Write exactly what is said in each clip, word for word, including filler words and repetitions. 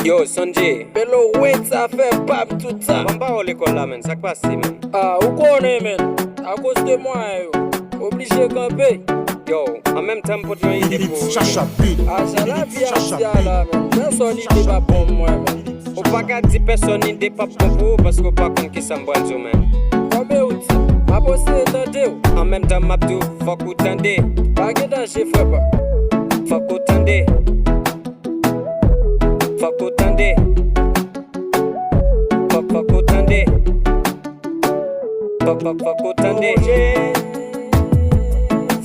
Yo, Sanjay. Pelo wet sa fè pam tout sa. Ban m pawòl lekòl la, menn. Sa k pase, menn? Ah, ou konnen, menn. Akoz de mwayen yo. Oblije kanpe. Yo, an menm tan, m pot yon ide pou ou. Ajan lavi ap di a la, menn. Pèsonn ide pa bon pou mwen, menn. Ou pa ka di pèsonn ide p ap bon pou ou, paske ou pa konn kisa m pral di w, menn. Kòbe ou di, m ap eseye tande w. An menm tan, m ap di w, fòk ou tande. Pa gen danje, frè pa. Fòk ou tande. Fòk ou tande. Fòk, fòk ou tande. Fòk, fòk, fòk ou tande.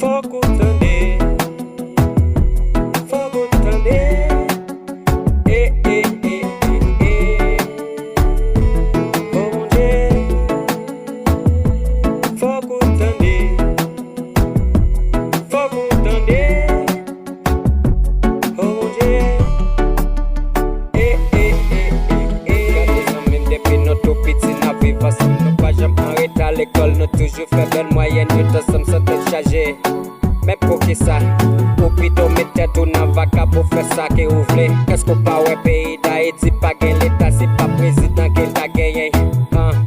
Fòk ou tande. Fòk ou tande. Eh, eh, eh, eh, eh. Oh, Bondye. Fòk ou tande. Fòk ou tande. Oh, Bondye. Eh, eh, eh, eh, eh. Gade zanmi m, depi nou tou piti, n ap viv ansanm. Nou pa janm an reta lekòl, nou toujou fè bèl mwayèn. Nou t ansanm san tèt chaje. Men poukisa ou pito met tèt ou nan vaka pou fè sa ke ou vle? Èske w pa wè peyi Dayiti pa gen leta, se pa prezidan ke ta genyen? An.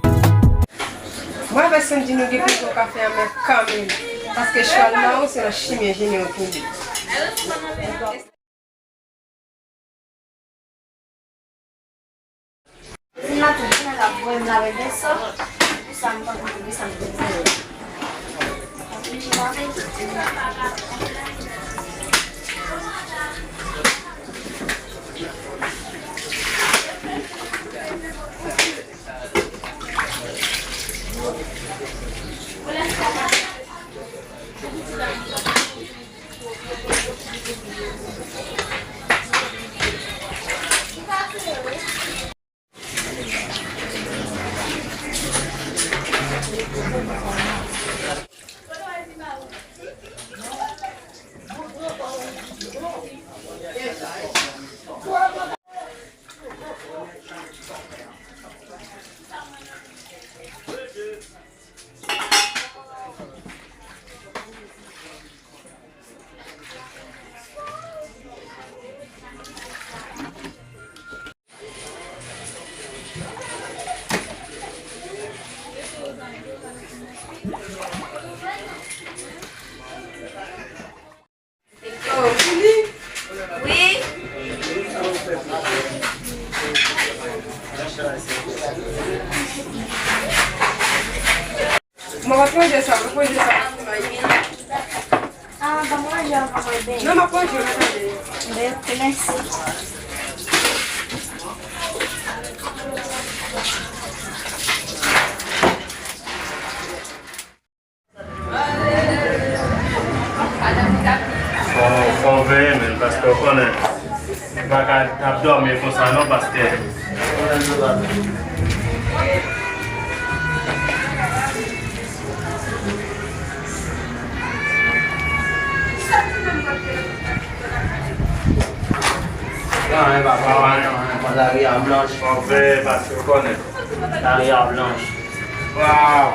Mwen avè Sandy nou gen pwoblèm ka fè anmè kanmenm, paske chwal la ou se nan chimen jennen ou tonbe. Vin la tou, vin la, voye m lave veso. Pou sa m pa konn pou sa m te voye. Wi. Mwen pa pran jè sa, mwen pran jè sa. Ah, ban mwen jè anvan mwen benyen. Non, mwen pran jè, mwen pran jè. Ben, ok, mèsi. Fò, fò w veye, menn, paske w konnen, m pa ka ap dòmi konsa non, paske Anyen, papa, anyen, anyen. Lari a blanch. Fò w veye, paske w konnen. Lari a blanch. Waw.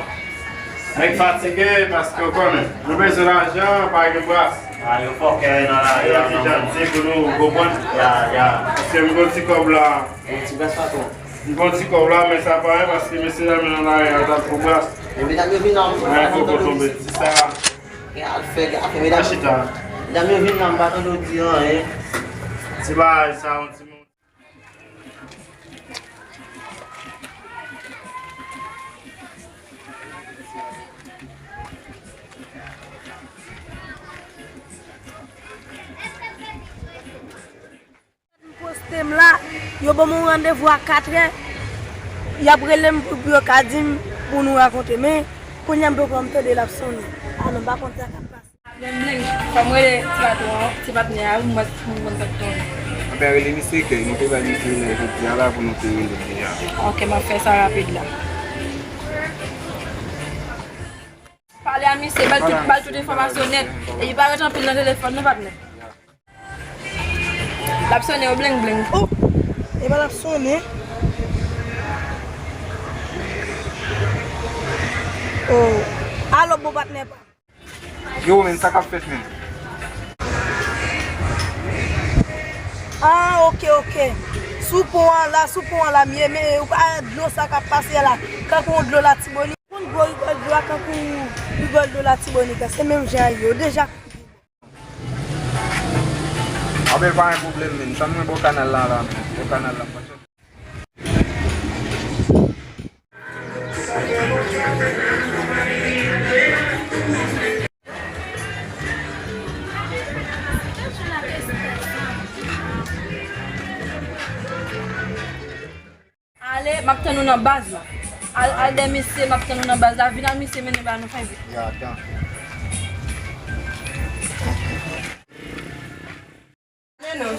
Nèg fatige, paske w konnen. Nou bezwen lajan, pa gen bras. A, yo fòkè nan lari a, non. Janti pou nou, ou konprann? Ya, ya. Paske m gon ti kòb la. Yon ti bras, patwon. M gon ti kòb la, men sa pa anyen, paske mesye dam yo nan lari a, yo t ap pran bras. Men medam yo vin nan, mwen poko tonbe ti sa. Gen al fè, gen al fè, medam. Chita. Medam yo vin nan, m pa tande yo di anyen. Ti bagay sa, yon ti moun. M poste m la, yo ban m yon randevou a katrè, y ap rele m pou, pou yo ka di m pou nou rakonte, men kounye a m poko janm tande l ap sonnen. Alò, m pa konn sa k ap pase. Bling, bling, fò m rele ti patwon an, ti patnè a, pou m wè si m konn sa k tonbe. Anben, rele misye ke nou te bay misye lè jodi a la pou nou te rele l deja. Ok, m ap fè sa rapid la. Pale a misye, ba l tout, ba l tout enfòmasyon nèt. Epi pa ret anpil nan telefòn non, patnè. L ap sonnen wi, bling, bling. Oh! E pa l ap sonnen. Oh. Alo, bon patnè pa m. Yo, men, sa k ap fèt, men? Ah, ok, ok. Sou pon an la, sou pon an la m ye, men ou pa wè dlo sa k ap pase a la, kankou yon dlo Latibonit. Konn gwo rigòl dlo a, kankou rigòl dlo Latibonit la, se menm jan l ye, yo deja. Anben, pa gen pwoblèm, men sa mwen bò kanal la, la, men bò kanal la, m pa sòti. Ale, m ap tann ou nan baz la. Al, al dèyè misye, m ap tann ou nan baz la. Vin al misye mennen ba nou fè vit. Ya, tan. Men non.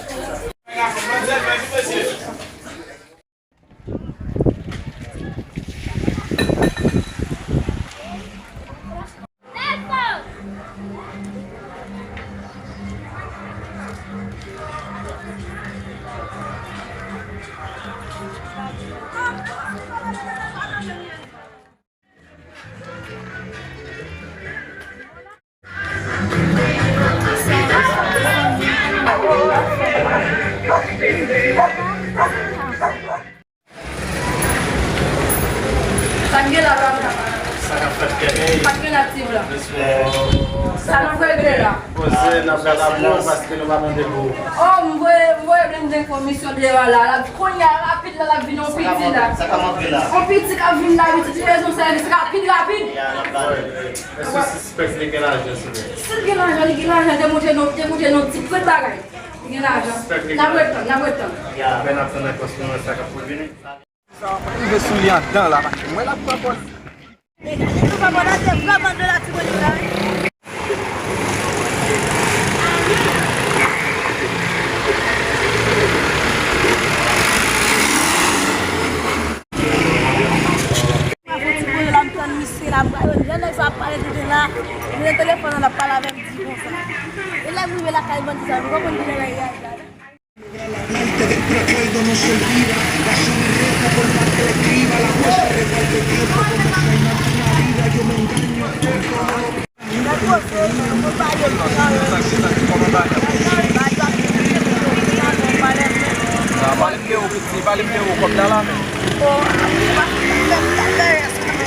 Sa k gen la, papa? Sa k ap fèt, Kèmi? Sa k gen la, ti blan? Respè. Sa nou regle la? Poze, n ap fè la pou ou paske nou pa mande pou ou. Oh, m voye, m voye Blen Blen fè yon misyon deyò la. L ap kounye a, rapid la, l ap vin yon piti la. Sa k ap antre la? Yon piti k ap vin la, piti, li bezwen sèvis rapid, rapid. Ya, n ap la. Èske w sispèk li gen lajan sou li? Si l gen lajan, li gen lajan, demontre nou, demontre nou ti krèt bagay. Li gen lajan. N ap ret tann, n ap ret tann. Ya. Ben, n ap tann rèpons pou nou, sa k ap pou vini. Sa w ap rive sou li anndan la, paske m wè l ap pran pòz. E gade nou pa manda se vrèman de Latibonit la, wi. M ap fè ti koze la, m tann misye la, m pral jwenn nèg sa ap pale tenten la. M nan telefòn nan, l ap pale avè m, di konsa. E lè m rive lakay bandi sa, m pa konn kilè lè y a la. Pale m de ou, piti, pale m de ou, kòb la la, men. Ou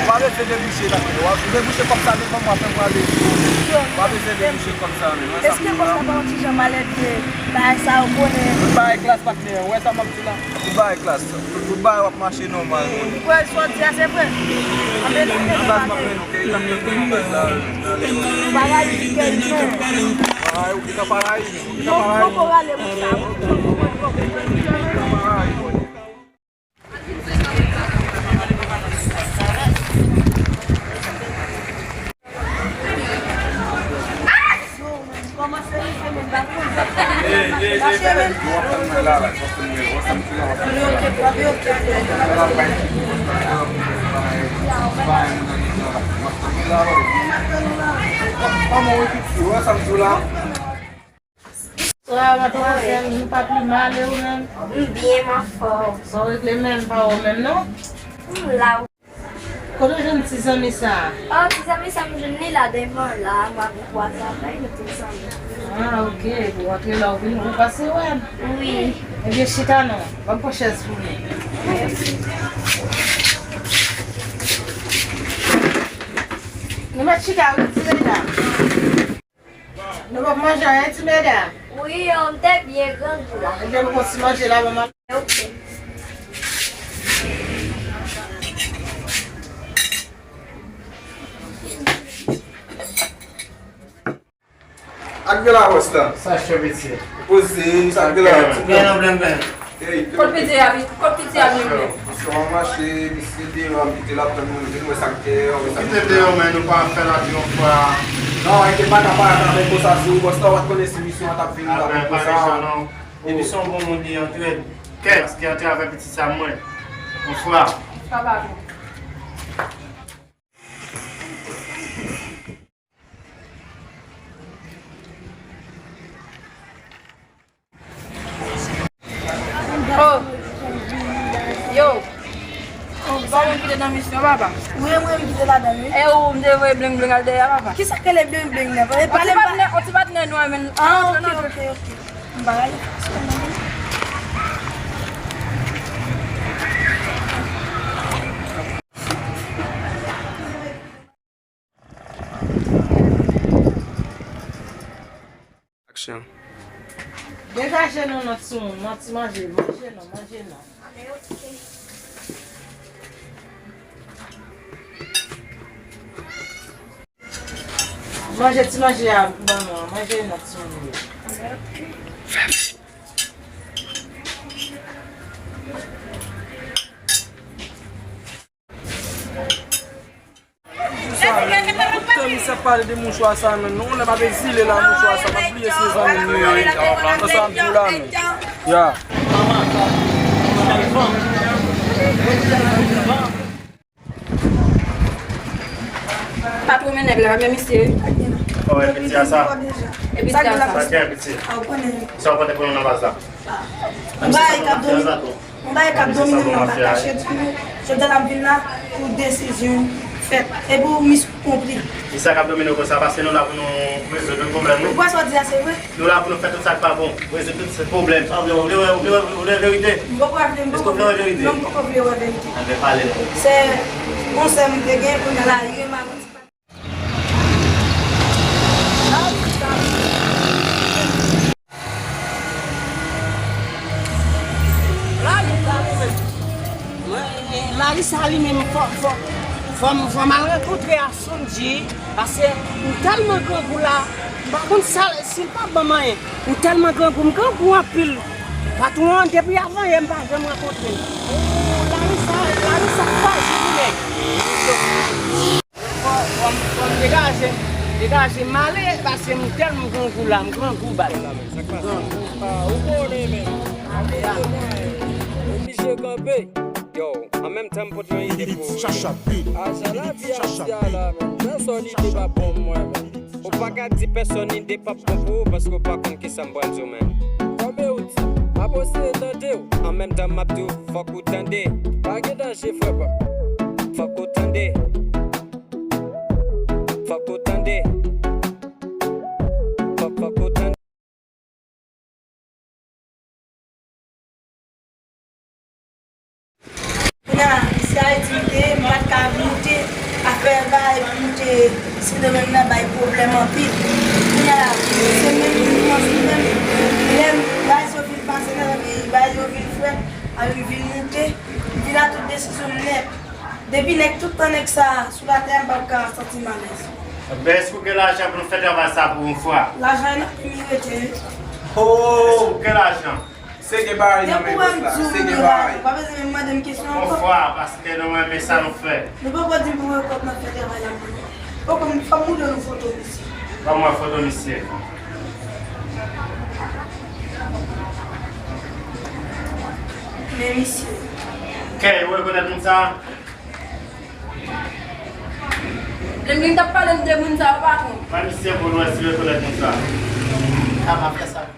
pa bezwen debouche la, men. W ap debouche kòb sa devan mwen, apre m prale. Ou pa bezwen debouche kòb sa, men. Èske kòb sa pa yon ti jan malèt, bagay sa yo konnen? Tout bagay klas, patnè, ou wè sa m ap di la? Tout bagay klas. Tout, tout bagay w ap mache nòmal. Wi, wi, sa w di a, se vre. Anben, anben, anben. Bagay ki kè imen. Bagay, ou ki nan parayz. Ou ki nan parayz. Poko rale moun sa, wi. Bonswa, madmwazèl, nou pa pi mal, e ou menm? M byen, m anfòm. Sa w regle menm, pa ou menm, non? M la. Kote w jwenn ti zanmi sa a? Oh, ti zanmi sa, m jwenn li la, dèyè m la, m avèk w a travay, nou te zanmi. Ah, ok. Ou antre la, ou vin, ou pase wè m? Wi. Ebyen, chita non. Ban m pran chèz pou nou. Nou mèt chita, wi, ti medam. Nou p ap manje anyen, ti medam? Wi, yo, m te byen grangou la. Ebyen, m konsi manje la, ban m al. Ok. Ak vye la wòs la. Sa cho piti. Poze, sa k gen la? Gen nan blenblen. Kot piti a, kot piti a blenblen? Misye w ap mache, misye deyò, misye l ap tann moun vin wè sa k gen, wè sa k gen. Kite deyò, men nou pa fè l ap yon fwa. Non, e te pa ta parèt avèk konsa sou bòs la, w pa t konnen si misye w t ap vini avèk konsa. Epi se yon bon moun li antre. Kèt, ki antre avèk piti sa mwen. Yon fwa. Sa pa bon. Oh. Yo. Ou pa menm kite nan misyon, papa? Wi, mwen kite ladan, wi. E ou, m te voye bling bling al dèyè, papa. Kisa k rele bling bling nan? Pale m pa. On ti patnè, on ti patnè nou a menm. Ah, ok, ok, ok. M pa rale fason nan. Manje non, non, timoun, non, ti manje, manje non, manje non. Manje ti manje a ban nou an, manje nan ti manje. Sa, tout tan misye ap pale de mouchwa sa, men nou, lè m ap egzile la, mouchwa sa, m ap bliye se zanmi m yo ye. Sa sa m di w la, men. Ya. Patwon men nèg la, men misye wi. Oh, e piti a sa. E piti a sa. Sa ki e piti? Sa w pote pou nou nan baz la? Yon bagay k ap domine, yon bagay k ap domine m nan pa kache di nou. Jodi a m vin la pou desizyon fèt. E pou misye konpri. Ki sa k ap domine w konsa? Paske nou la pou nou rezoud tout pwoblèm nou. Ou kwè sa w di a se vre? Nou la pou nou fè tout sa k pa bon, rezoud tout se pwoblèm. Sa w vle, w vle wè, w vle wè, w vle wè verite? M poko vle, m poko vle wè verite. Non, m poko vle wè verite. Anben pale non. Se yon sè m te gen, kounye a la, li renmen avèk ti pa. Larisa li menm, fò, fò, fò m, fò m al rankontre a Sonji, paske m tèlman grangou la, m pa konn sa, si l pa ban m anyen. M tèlman grangou, m grangou anpil. Patwon an, depi avan yè, m pa janm rankontre l. Larisa, Larisa kraze pou nèg. Fò, fò m, fò m degaje, degaje m ale, paske m tèlman grangou la, m grangou baz. Ou konnen men. Oblije kanpe. Yo, an menm tan m pot yon ide pou ou. Ajan lavi Ayiti a la, men. Pèsòn ide pa bon pou mwen, men. Ou pa ka di pèsòn ide p ap bon pou ou, paske ou pa konn kisa m pral di w, men. Kòm e ou di, m ap eseye tande w. An menm tan m ap di w, fòk ou tande. Pa gen danje, frè pa. Fòk ou tande. Fòk ou tande. Fòk, fòk ou tande. Kounye a, si Ayiti m te ye, m pa t ka moute, afè bagay pou moute Sendomeng nan bay pwoblèm anpil. Kounye a, se menm nou kòmanse menm, lè bagay yo vin pase nan, bagay yo vin frèt, a m vin moute, m vin la tout desizyon m nèt. Depi nèg tout tan nèg sa sou latè a, m p ap ka santi m alèz. Ebyen, èske w gen lajan pou nou fè travay sa pou yon fwa? Lajan nan pi m rete wi. Oh! Èske w gen lajan? Se gen bagay nan men bòs la, se gen bagay. Ou pa bezwen menm mande m kesyon ankò. Yon fwa, paske nou renmen sa nou fè. Nou poko di m pou rekòt nan fè travay la pou nou. Poko m, fò m montre nou foto misye. Ban mwen foto misye. Men misye. Kè, ou rekonèt moun sa a? Lè m t ap pale m de moun sa yo, patwon. Ban misye pou nou wè si l rekonèt moun sa a. Sa pa fè sa.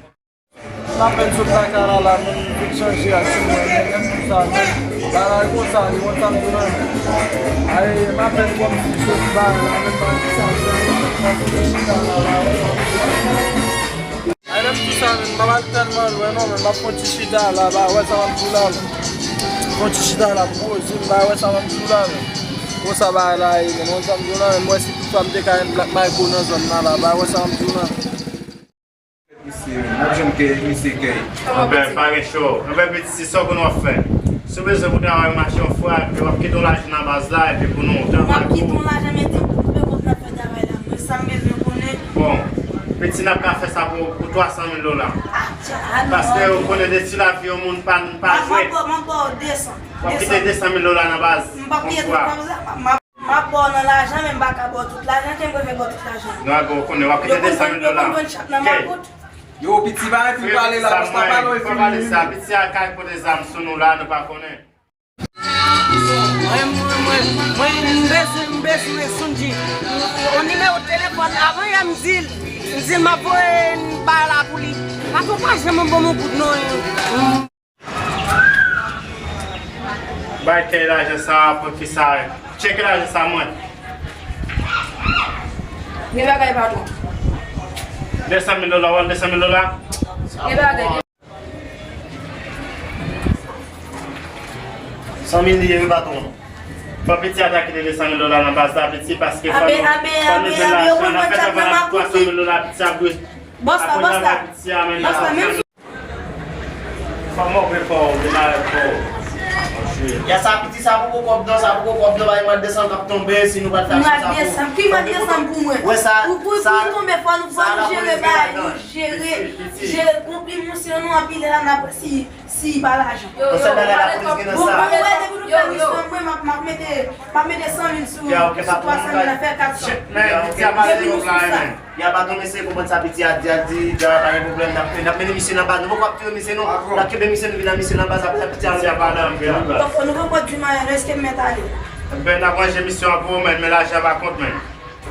M apèn sot lakay la, la, moun vin chanje ak timoun, men menm pou sa, men bagay konsa, li konn sa m di w la. Ay, m apèn kòmsi sot bagay la, men bagay konsa, men m ap chita la, la. Ay, lè m di sa, men m pa pral tèlman lwen, non, men m ap fè yon ti chita la, ba, wè sa m ap di w la, men. Fè yon ti chita la, m poze m, ba, wè sa m ap di w la, men. Konsa bagay la ye, men, wè sa m di w la, men, m wè si toutfwa m te ka jwenn Black Michael nan zòn nan la, ba, wè sa m ap di w la. Misye, m ap janm kè misye kè. Anben, pa gen cho. Anben, piti, se sa w konn w ap fè. Si w bezwen pou travay mache yon fwa, epi w ap kite yon lajan nan baz la, epi pou nou travay pou ou. M ap kite yon lajan, men di m pou koupe kont nan fè travay la. Mwen, sa m bezwen konnen. Bon, piti, n ap ka fè sa pou, pou twa san mil dola. Paske ou konnen de ti lavi yon moun pa, pa jwe. M ap ba w, m ap ba w de san. W ap kite de san mil dola nan baz. M p ap kite tout kòb sa. M ap ba w nan lajan, men m pa ka ba w tout lajan. Ke m prefere ba w tout lajan. Non, bon, ou konnen, w ap kite de san mil dola. Yo konprann, yo konprann chak nan makout. Yo, piti, pa epi pale la, bòs la pale w epi. Pa pale sa, piti a ka pote zam sou nou la, nou pa konnen. Mwen, mwen, mwen, mwen, m bezwen, m bezwen Sonji. Yon nimewo telefòn, avan yè m di l, m di l m ap voye bagay la pou li. Patwon pa janm ban m yon goud non. Bay kèy lajan sa a, poukisa? Tcheke lajan sa a mwen. Gen bagay, patwon. De san mil dola, w al de san mil dola? Gen bagay. San mil li ye, wi, patwon. Fò piti a ta kite de san mil dola nan baz la, piti, paske fò nou, fò nou jwenn lajan. N ap fè travay la pou twa san mil dola, piti a dwe. Bòs la, bòs la. Bòs la, menm. Kòman w fè fò, w demarè fò. Ya sa piti sa poko kòb non, sa poko kòb non, bay mwa desanm k ap tonbe, si nou pral fè aksyon sa pou. Mwa desanm, ki mwa desanm pou mwen? Wè sa, pou, pou, sa, pou tonbe fò nou, fò nou jere bagay, nou jere, jere, konpli misye nou anpile la, n ap si, si pa lajan. Bon, sèl bagay lapolis gen nan sa. Bon, bon, wè, depi nou fè misyon mwen, m ap, m ap mete, m ap mete san mil sou, sou twa san mil la, fè kat san. Men, piti a pale yo la, men. Ya pa tonbe se konprann sa piti a di, a di, dja pa gen pwoblèm, n ap, n ap mennen misye nan baz. Nou poko ap touye misye non. N ap kenbe misye, nou vin nan misye nan baz, apre piti a nou pa nan. Donk, nou poko di m anyen, èske m mèt ale? Enben, n ap ranje misyon an pou ou, men, men lajan pa kont, men. M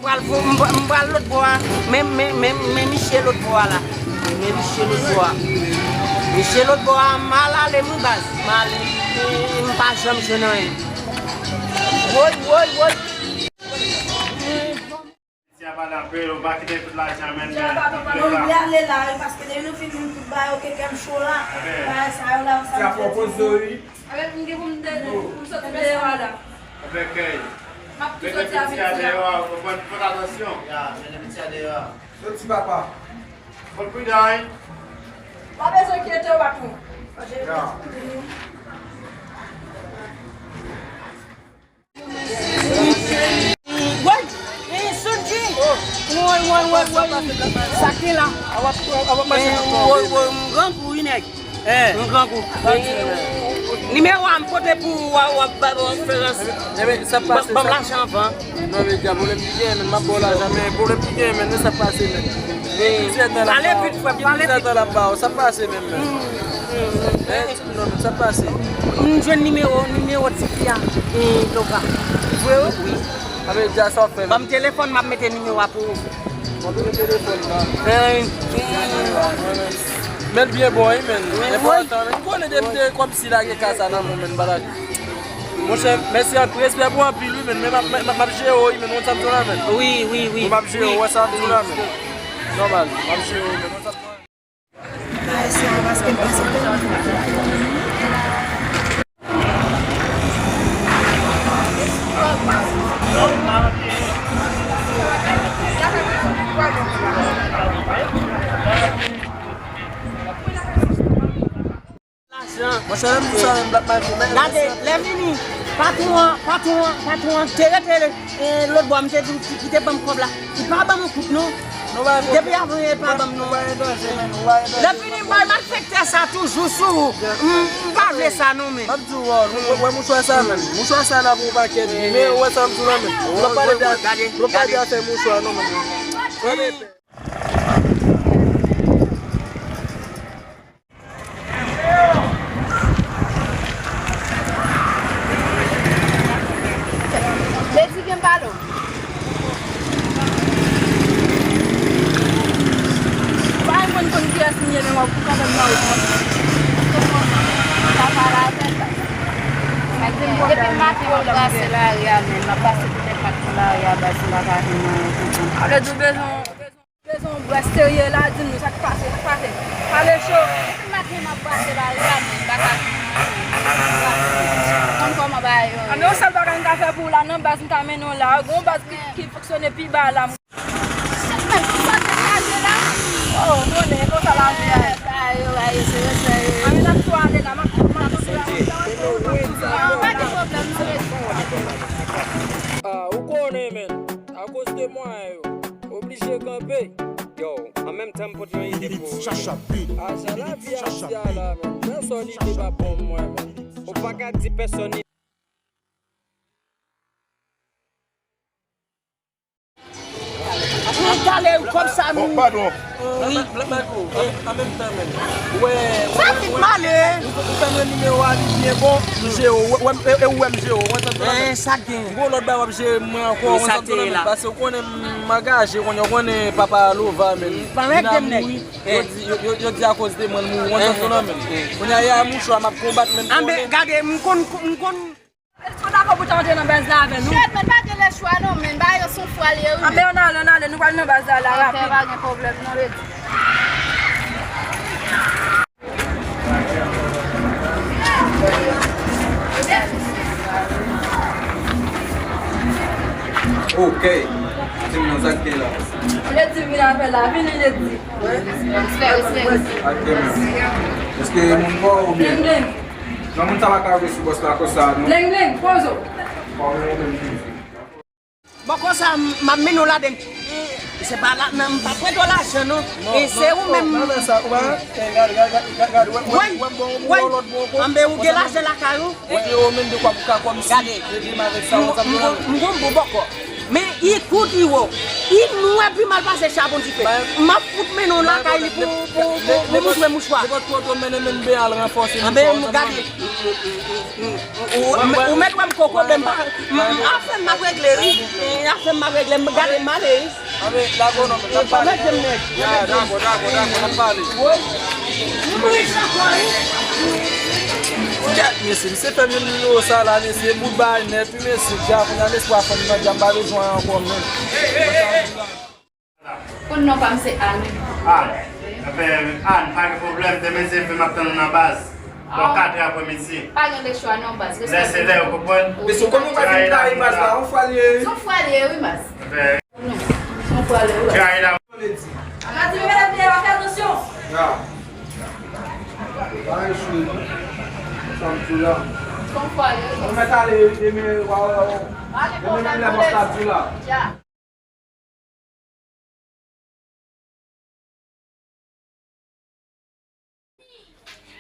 pral, m pral, m pral lòt bò a, men, men, men, men misye lòt bò a la. Men misye lòt bò a. Misye lòt bò a, m al ale, m baz. M ale, m pa janm jwenn anyen. Woy, woy, woy. Misye ap ale anpil, ou pa kite tout lajan, men, men. Non, m vle ale la, wi, paske depi nou fin vin tout bagay, oke, kè m cho la. Bagay sa yo la, sa m fè ti. Avèk m gen pou m de-, pou m soti deyò a la. Avèk kèy. M ap tou soti avèk ti a. Mete piti a deyò a, ou konprann, fè atansyon. Ya, mete piti a deyò a. Soti papa. Fò l pridan, wi. Pa bezwen enkyete w, patwon. Ya. Woy! Eh, Soudji! Woy, woy, woy, woy! Sa ki la? Woy, woy, woy, m grangou, wi, nèg. M grangou. Nimewo a m pote pou ou, w ap ba m referans. Ban m lajan anvan. Non, men, dja, pwoblèm ki gen, men, m ap ba w lajan, men, pwoblèm ki gen, men, men, sa pase, men. Plizyè tan l ap ba w. Pale vit, frè m, pale vit. Plizyè tan l ap ba w, sa pase, men, men. Eh, non, men sa pase. M jwenn nimewo, nimewo tifi a. E, Doka. Vre, wi? Wi. Ape, dja sa w ap fè, men. Ban m telefòn, m ap mete nimewo a pou ou. Ban m telefòn nan. Eh, wi. Met byen bon, wi, men. Wi, wi. Enpòtan, men. M konnen depi te kòmsi lage ka sa nan men w, men, m pa lage. Monchè, mèsi anpil, respè pou anpil, wi, men, men m ap, m ap, m ap jere w, wi, men, w konn sa m di w la, men. Wi, wi, wi. M ap jere w, w wè sa m di w la, men. Nòmal, m ap jere w, men, w konn sa m di w la. Bagay sa yo, paske m pase tèlman. Lajan. Monchè, lè m di sa menm, Black Michael, men. Gade, lè vini, patwon an, patwon an, patwon an, te rete, e, lòt bò, m te di w ki, ki te ban m kòb la. Li pa ban m yon kout, non. Depi avan, li pa ban m, non. Lè vini, m bay malfektè sa toujou sou ou. M, m pa vle sa, non, men. M ap di w, wè, wè, wè mouchwa sa, men. Mouchwa sa la pou yon pakèt. Men, ou wè sa m di w la, men. Lòt pa de, lòt pa de afè mouchwa, non, men. Wè, men. Lady, vin pale w. Ou pa konn konn kiyès m ye, men w ap kanpe m nan wout mwen. Sa pale avè l. Depi maten m ap pase lari a, men m ap pase tout enpak sou lari a, baz, m pa ka jwenn anyen pou m. Ale di w bezwen. Bezwen yon bwè serye la, di nou sa k pase, sa k pase. Pale cho. Depi maten m ap pase lari a, men m pa ka jwenn anyen. Konn kòman bagay yo ye. A, men yon sèl bagay m ka fè pou w la, nan baz m ka mennen w la. Gon baz ki, ki fonksyone pi ba la. Men konsa te chaje la. Oh, konnen, konsa lavi a ye. Bagay yo, bagay yo, serye, serye. A, men n ap tou ale la, m ap, m ap tou ale la. Pa gen pwoblèm, serye. Ah, ou konnen, men. Akoz de mwayen yo, oblije kanpe. Yo, an menm tan m pot yon ide pou ou. Ajan lavi a di a la, men. Pèsòn ide pa bon mwen, men. Ou pa ka di pèsòn ide. Ou gade kòb sa nou. Bon, padon. Wi. Black Michael, an menm tan menm. Wè, sa vit male. Ou fè mwen nimewo a li byen bon, m jere w. Wè, e, e ou wè m jere w. Wè sa m di w la, men. Sa gen. M gon lòt bagay w ap jere mwen ankò, wè sa m di w la, men. Paske ou konnen m angaje, konnen, ou konnen papa Lova, men. Li nan mouri. Yo di, yo, yo, yo di akoz de mwen l mouri, wè sa m di w la, men. Kounye a, e a mouchwa m ap konbat, men. Anben, gade, m konn, m konn. Èske w dakò pou w ta antre nan baz la avè nou? Shit, men pa gen lechwa non, men bagay yo se yon fwa li ye, wi. Anben, ann ale, ann ale, nou pral nan baz la, la, rapid. Ok, pa gen pwoblèm non, Lady. Ok. Di m non sa k gen la. Lady vin avè la, vini, Lady. Respè, respè. Ok, men. Èske moun pa w oubyen? Blen, blen. Nan moun sa pa ka rive sou bòs la konsa, non. Blen, blen, pozo. Pa w menm, ou menm ki di. Bon, konsa, m, m ap mennen w ladann. E, se pa la, nan, m pa prete w lajan, non. E, se ou menm. Nan, nan, sa, ou pa, e, gade, gade, gade, gade, wè, wè, wè, bon, bon, lòt bon, bon. Anben, ou gen lajan lakay ou? Wè, ou menm de kwa pou ka kòmsi. Gade. Rete m avèk sa, ou konprann? M gon, m gon bon bòkò. Men, i kout, i wo. I nwè pi mal pase chabon dife. M ap fout mennen w lakay li pou, pou, pou, pou mouchwa, mouchwa. Nenpòt kote w mennen, mennen ben al ranfòse mouchwa. Anben, gade. Ou, ou, ou mèt wè m koko, ben, m pa, m, m, afè m ap regle, wi. E, afè m ap regle, m, gade m ale, wi. Anben, dakò, non, men, n ap pale. Pa mèt m nèg. Ya, dakò, dakò, dakò, n ap pale. Wi. M ri ankò, wi. Kèt, mesye, misye fè m yon nimewo sa la, mesye, bout bagay nèt, wi, mesye. Dja, kounye a, lespwa fè m nan dja, m pa bezwen ankò, menm. Konn non pa m se Ann. Ann. Anfen, Ann, pa gen pwoblèm. Demen se ve m ap tann ou nan baz. Bò katrè aprèmidi. Pa gen lechwa non, baz. Lè se lè, ou konprann? Mesye, kòman w pa fin trayi baz la? Yon fwa l ye, wi. Se yon fwa l ye, wi, baz. Anfen. Non. Se yon fwa l ye, wi, baz. Trayi la. Gade, gade, fè atansyon. Ya. Pa echwe, non. Sa m di w la. Se yon fwa l ye, wi, baz. Ou mèt ale demen, w a wè, w a wè. Demen menm lè bòs la di w la. Ya.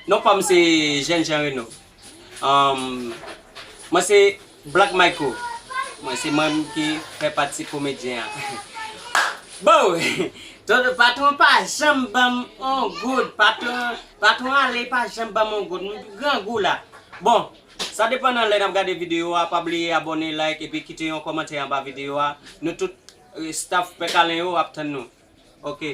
Non pa m se Jènjan Reno. Ahn, mwen se Black Michael. Mwen se mwen ki fè pati komedyen an. Bon, ton, patwon pa janm ban m on goud. Patwon, patwon ale pa janm ban m on goud. M grangou la. Bon, sa depann nan lè n ap gade videyo a. Pa bliye abòne, like, epi kite yon kòmantè anba videyo a. Nou tout, eh, staff Pè Kalen yo ap tann nou. Ok.